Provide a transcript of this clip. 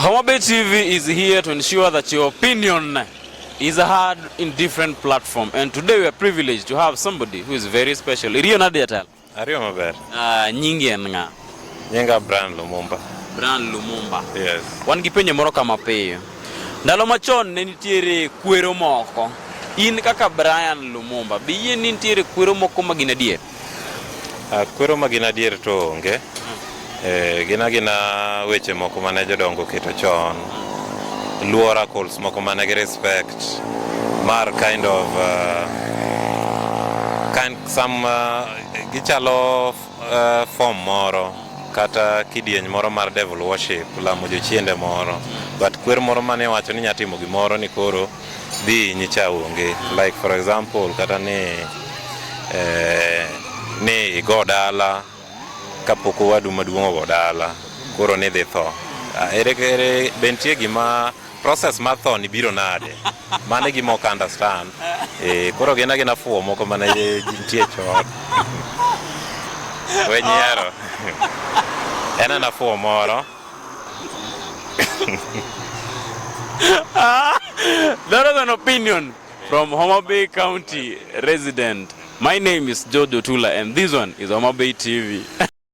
Homa Bay TV is here to ensure that your opinion is heard in different platform and today we are privileged to have somebody who is very special. Iriyo nade jatelo? Ariyo maber. Nyingi en ng'a? Nyinga Brian Lumumba. Brian Lumumba. Yes. Wan gi penjo moro kama piyo. Ndalo machon ne nitiere kwero moko. In kaka Brian Lumumba, be iyie ni nitiere kwero moko ma gin adier? Kwero ma gin adier to onge. Gin agina weche moko mane jodongo oketo chon. Luo oracles moko mane gi respect mar kind of kind some gichalo form moro kata kidieny moro mar devil worship, lamo jochiende moro. But kwer moro mane wacho ni nyatimo gimoro ni koro dhi hinyi cha onge. Like for example kata ni ni igo dala kapok owadu maduong' ogo dala koro ni dhi tho. Ere, ere be nitie gima process mar tho ni biro nade? Mano e gima ok understand. Koro gin agina fuwo moko mane nitie chon. We nyiero. En ana fuwo moro. That was an opinion from Homa Bay County resident. My name is George Otula and this one is Homa Bay TV.